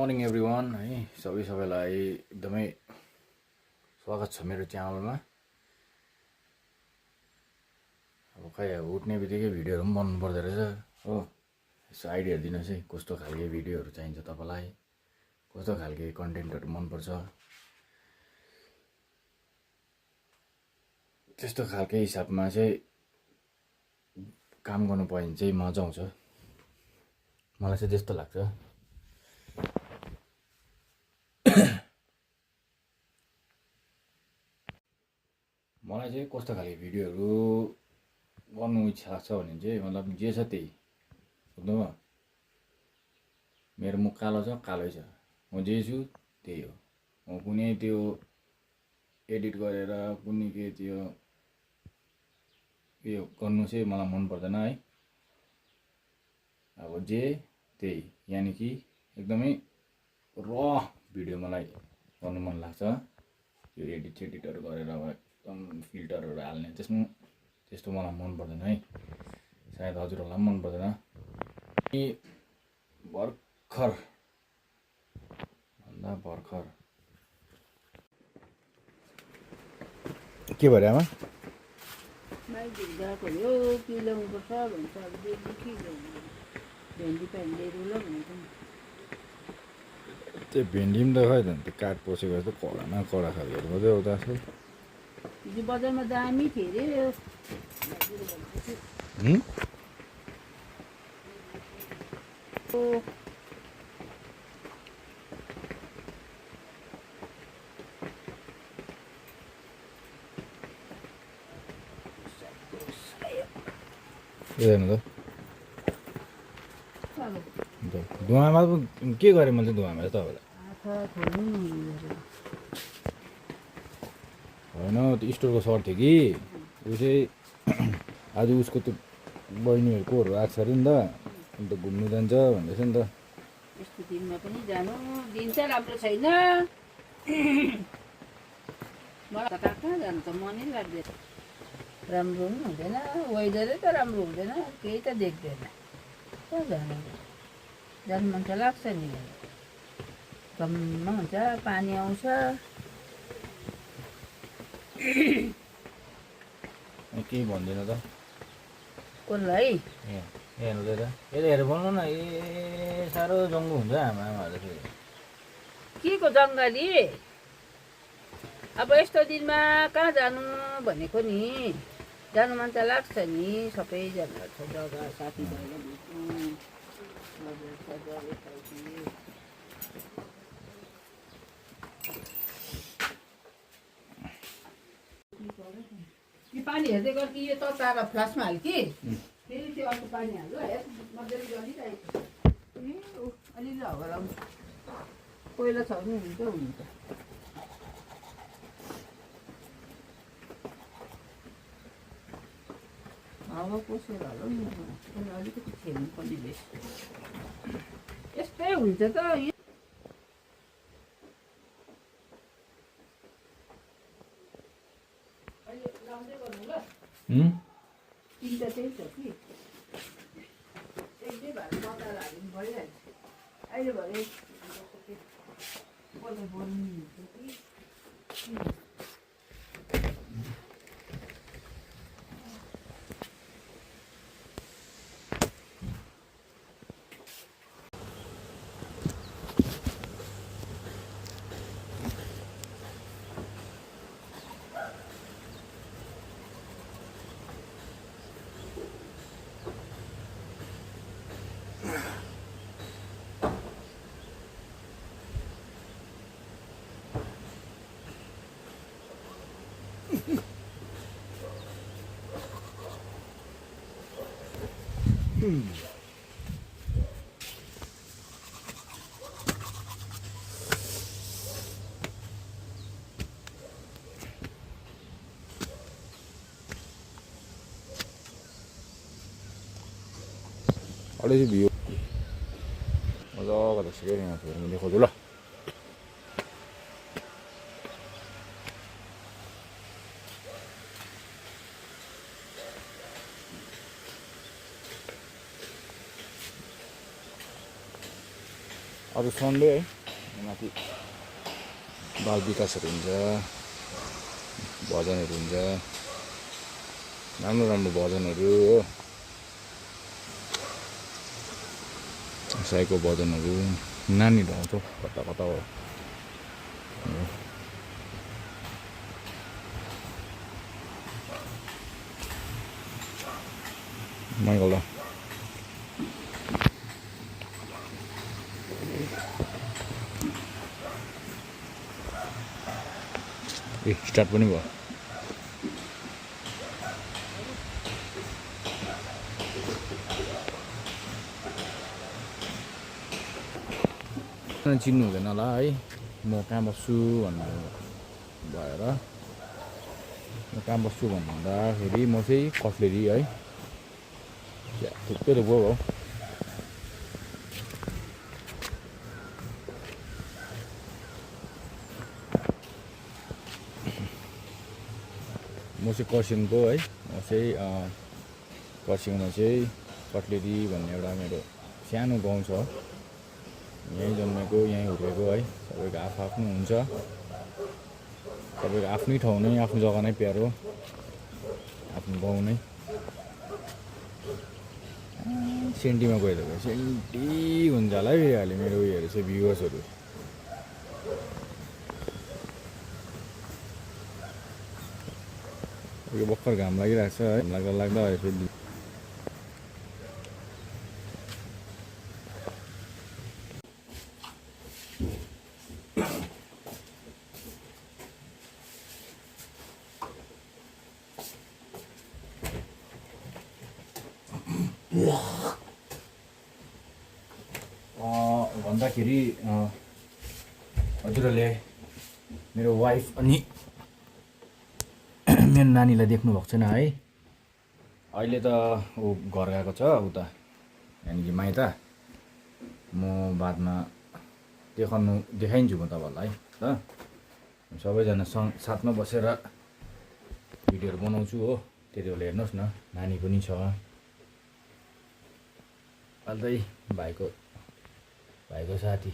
Morning everyone है सबैलाई एकदमै स्वागत छ मेरो च्यानलमा। अब खै अब उठ्ने बित्तिकै भिडियोहरू पनि बनाउनु पर्दो रहेछ हो। यसो आइडियाहरू दिनुहोस् है, कस्तो खालके भिडियोहरू चाहिन्छ तपाईँलाई, कस्तो खालके कन्टेन्टहरू मनपर्छ, त्यस्तो खालके हिसाबमा चाहिँ काम गर्नु पायो भने चाहिँ मजा आउँछ। मलाई चाहिँ त्यस्तो लाग्छ। मलाई चाहिँ कस्तो खालको भिडियोहरू गर्नु इच्छा लाग्छ भने चाहिँ मतलब जे छ त्यही बुझ्नुभयो। मेरो मुख कालो छ, कालै छ, म जे छु त्यही हो। म कुनै त्यो एडिट गरेर कुनै के त्यो यो गर्नु चाहिँ मलाई मन पर्दैन है। अब जे त्यही, यानि कि एकदमै र भिडियो मलाई गर्नु मन लाग्छ। यो एडिटहरू गरेर एकदम फिल्टरहरू हाल्ने त्यस्तो मलाई मन पर्दैन है। सायद हजुरहरूलाई पनि मन पर्दैन। भर्खर के भयो आमा? त्यो भेन्डी पनि त खै त त्यो काठ पसेको जस्तो कडा न कडा खालको मात्रै हो त आजकल। बजारमा दामी थियो अरे हेर्नु त धुवामा के गरेँ मैले धुवामा चाहिँ तपाईँलाई होइन, त्यो स्टोरको सर थियो कि ऊ चाहिँ आज उसको त्यो बहिनीहरूकोहरू आएको छ अरे नि त, अन्त घुम्नु जान्छ भन्दैछ नि त। यस्तो दिनमा पनि जानु, दिन चाहिँ राम्रो छैन। मलाई कहाँ जानु त मनै लाग्दैन। राम्रो पनि हुँदैन, वेदरै त राम्रो हुँदैन, केही त देख्दैन। कहाँ जानु? जानु मन त लाग्छ नि, जम्मा हुन्छ, पानी आउँछ। केही भन्दैन त कसलाई? हेर्नु त यता हेरेर बोल्नु न। ए साह्रो जङ्गु हुन्छ आमाहरू फेरि। के को जङ्गली? अब यस्तो दिनमा कहाँ जानु भनेको नि, जानु मन त लाग्छ नि। सबैजना छ जग्गा, साथीभाइलाई भेट्नु। पानी हेर्दै गर कि यो तताएर फ्लासमा हाल कि फेरि त्यो अर्को पानी हाल्नु। मजाले गरिरहेको अलिअलि हावा लाउनु, कोइला छ भने हुन्छ। हावा पसेर होला नि, अलिकति खेल्नु पर्ने रहेछ। यस्तै हुन्छ त। तिनवटा त्यही छ कि एक दुई भात बचाएर हाल्नु भइहाल्छ। अहिले भरे बोल्नु कि अलिकति भिउ मजाको देख्छ क्या यहाँ फेरि देखाउँछु ल। आज सन्डे है। माथि बाल विकासहरू हुन्छ, भजनहरू हुन्छ, राम्रो राम्रो भजनहरू हो, साईको भजनहरू नानीहरू आउँछ कता कता हो। माइकल दा स्टार्ट पनि भयो। चिन्नु हुँदैन होला है, म कहाँ बस्छु भन्नु भएर, म कहाँ बस्छु भन्दाखेरि म चाहिँ कफलेरी है, थुप्रै थुप्रो हो। म चाहिँ खरसाङको है, म चाहिँ खरसाङमा चाहिँ कटलेरी भन्ने एउटा मेरो सानो गाउँ छ, यहीँ जन्मेको यहीँ हुर्केको है। सबैको आफ्नो हुन्छ, सबैको आफ्नै ठाउँ नै, आफ्नो जग्गा नै प्यारो, आफ्नो गाउँ नै। सेन्टीमा गइरहेको सेन्टी हुन्छ होला है अहिले मेरो उयोहरू चाहिँ भ्युवर्सहरू। यो भर्खर घाम लागिरहेको छ है, घाम लाग्दा लाग्दा फेरि भन्दाखेरि हजुरहरूले मेरो वाइफ अनि मेरो नानीलाई देख्नु भएको छैन है। अहिले त ऊ घर गएको छ उता, यानि कि माइत। म बादमा देखाइदिन्छु म तपाईँहरूलाई ल, सबैजना साथमा बसेर भिडियोहरू बनाउँछु हो, त्यति बेला हेर्नुहोस् न। नानी पनि छ, अझै भाइको साथी।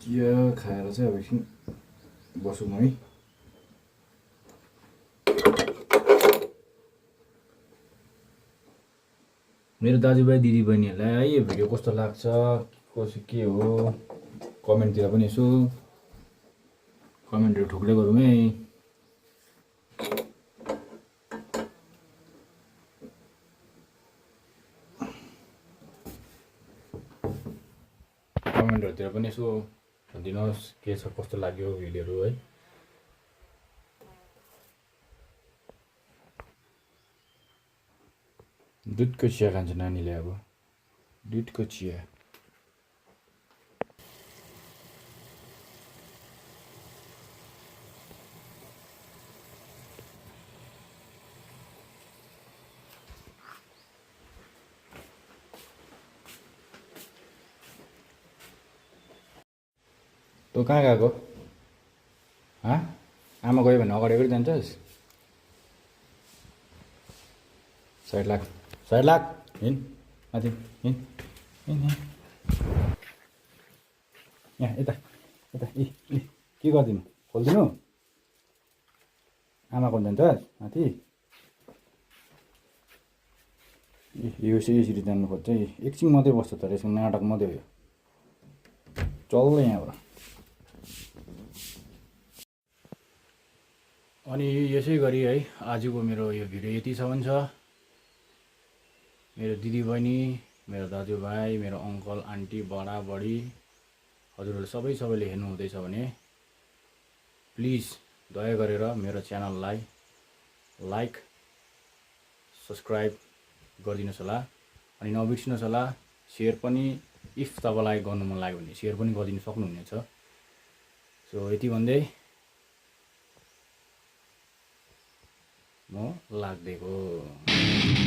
चिया खाएर चाहिँ अब एकछिन बसौँ है। मेरो दाजुभाइ दिदीबहिनीहरूलाई है यो भिडियो कस्तो लाग्छ, कसो के हो, कमेन्टतिर पनि यसो कमेन्टहरू ठुक्रै गरौँ है। कमेन्टहरूतिर पनि यसो भनिदिनुहोस् के छ, कस्तो लाग्यो भिडियोहरू है। दुधको चिया खान्छ नानीले, अब दुधको चिया। तँ कहाँ गएको? आमा गयो भने अगाडि अगाडि जान्छस्? साइड लाग हिँड माथि, हिँड यहाँ यता के गरिदिनु? खोलिदिनु? आमाको जान्छस् माथि? यो यसरी जानु खोज्छ, एकछिन मात्रै बस्छ तर यसको नाटक मात्रै हो, चल्दै यहाँबाट। अनि यसै गरी है आजको मेरो यो भिडियो यतिसम्म छ। मेरो दिदीबहिनी, मेरो दाजुभाइ, मेरो अङ्कल आन्टी, बडा बडी हजुरहरू सबैले हेर्नु हुँदैछ भने प्लिज दया गरेर मेरो च्यानललाई लाइक सब्सक्राइब गरिदिनुहोस् होला। अनि नबिर्सिनुहोस् होला सेयर पनि, इफ तपाईँलाई गर्नु मन लाग्यो भने सेयर पनि गरिदिनु सक्नुहुनेछ। सो यति भन्दै म लाग्दिएको।